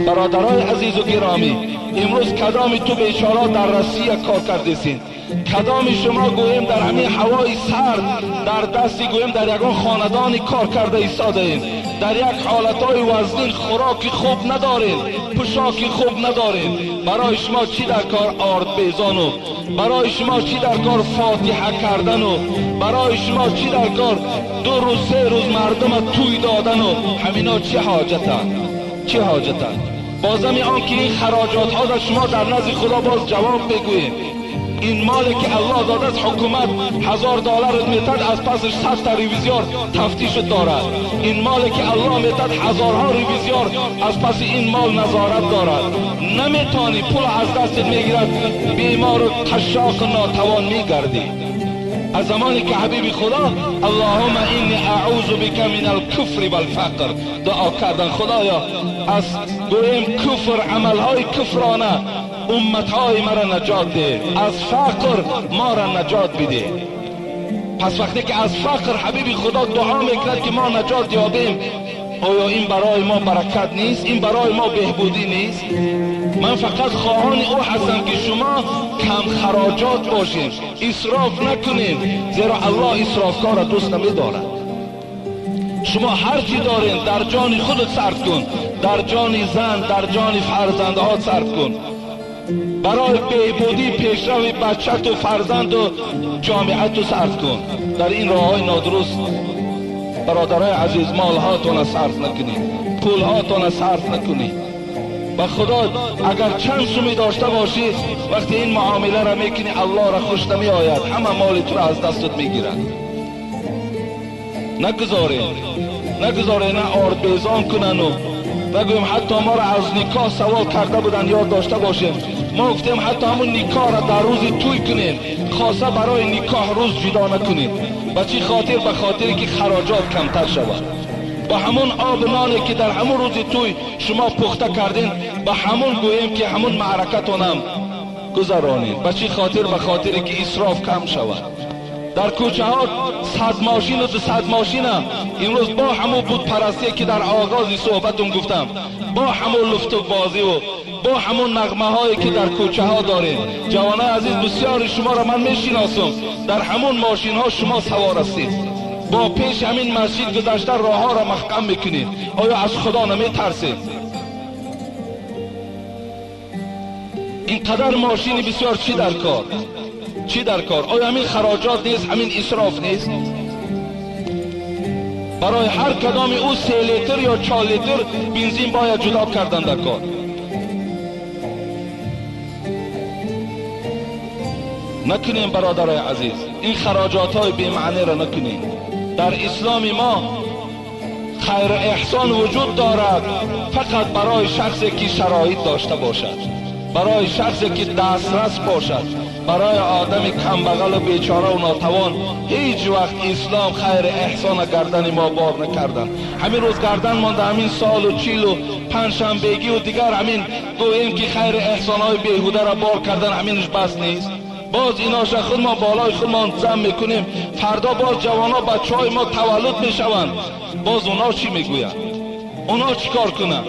برادرای عزیز و گرامی، امروز کدامی تو بیچاره در روسیه کار کردیسین، کدامی شما گوییم در همین هوای سرد در دستی گوییم در یگان خاندانی کار کرده ایستاده ایم، در یک حالتهای وزنین خوراکی خوب ندارین، پوشاکی خوب ندارین، برای شما چی در کار آرد بیزانو، برای شما چی در کار فاتحه کردن و برای شما چی در کار 2 روز 3 روز مردم توی دادن و همینا چی حاجتن؟ چی حاجتن؟ بازم آن که این خراجات ها در شما در نزد خدا باز جواب بگوییم. این مالی که الله داده از حکومت $1000 میتد، از پسش 100 تا ریویزیار تفتیش دارد. این مالی که الله میتد هزارها ریویزیار از پس این مال نظارت دارد. نمیتونی پول از دستت میگیرد، بیمار و تشاق و ناتوان میگردی. از زمانی که حبیب خدا اللهم اینی اعوذ بک من الکفر والفقر دعا کردن، خدایا از گویم کفر، عملهای کفرانه امتهای مرا نجات ده، از فقر ما را نجات بده. پس وقتی که از فقر حبیب خدا دعا میکرد که ما نجات یابیم، آیا این برای ما برکت نیست؟ این برای ما بهبودی نیست؟ من فقط خواهان او هستم که شما کم خراجات باشین، اسراف نکنین، زیرا الله اسرافکار را دوست نمیدارد. شما هر چی دارین در جان خودت صرف کن، در جان زن، در جان فرزندها صرف کن، برای بهبودی پیشروی بچت و فرزند و جامعه تو صرف کن. در این راه های نادرست برادرای عزیز مالهاتون صرف نکنید، پولهاتون صرف نکنید. و خدا اگر چند سومی داشته باشی وقتی این معامله را میکنی الله را خوش نمی آید، همه مال تو را از دستت میگیرد. نگذارین نه آرد بیزان کنن و نگویم حتی ما را از نکاح سوال کرده بودن، یاد داشته باشیم ما گفتیم حتی همون نکاح را در روز توی کنیم، خاصه برای نکاح روز جدا نکنیم. به چی خاطر؟ به خاطری که خراجات کمتر شود. با همون آب نانی که در همون روز توی شما پخته کردین، به همون گوییم که همون معرکتونم گذرانین. به چی خاطر؟ به خاطری که اسراف کم شود. در کوچه ها 100 ماشین و 200 ماشین امروز با همون بود پرستی که در آغاز صحبتون گفتم، با همون لفت و بازی و با همون نغمه هایی که در کوچه ها داریم. جوانای عزیز بسیار شما را من میشناسم، در همون ماشین ها شما سوار هستید، با پیش همین مسجد گذشته راه ها را محکم میکنید. آیا از خدا نمیترسید؟ اینقدر ماشین بسیار چی در کار؟ چی در کار؟ آیا همین خراجات نیست؟ همین اسراف نیست؟ برای هر کدام او 3 لیتر یا 4 لیتر بنزین باید جدا کردن در کار. نکنیم برادرای عزیز، این خراجات های بی معنی را نکنیم. در اسلام ما خیر احسان وجود دارد فقط برای شخصی که شرایط داشته باشد، برای شخصی که دسترس باشد. برای آدم کمبغل و بیچاره و ناتوان هیچ وقت اسلام خیر احسان گردن ما بار نکردن. همین روز گردن مانده، همین سال و 40 و پنجشنبگی و دیگر همین گوییم که خیر احسان های بیهوده را بار کردن، همینش بس نیست. باز ایناش خود ما بالای خودمان زم میکنیم، فردا باز جوانا بچه های ما تولد میشوند، باز اونا چی میگویند؟ اونا چی کار کنند؟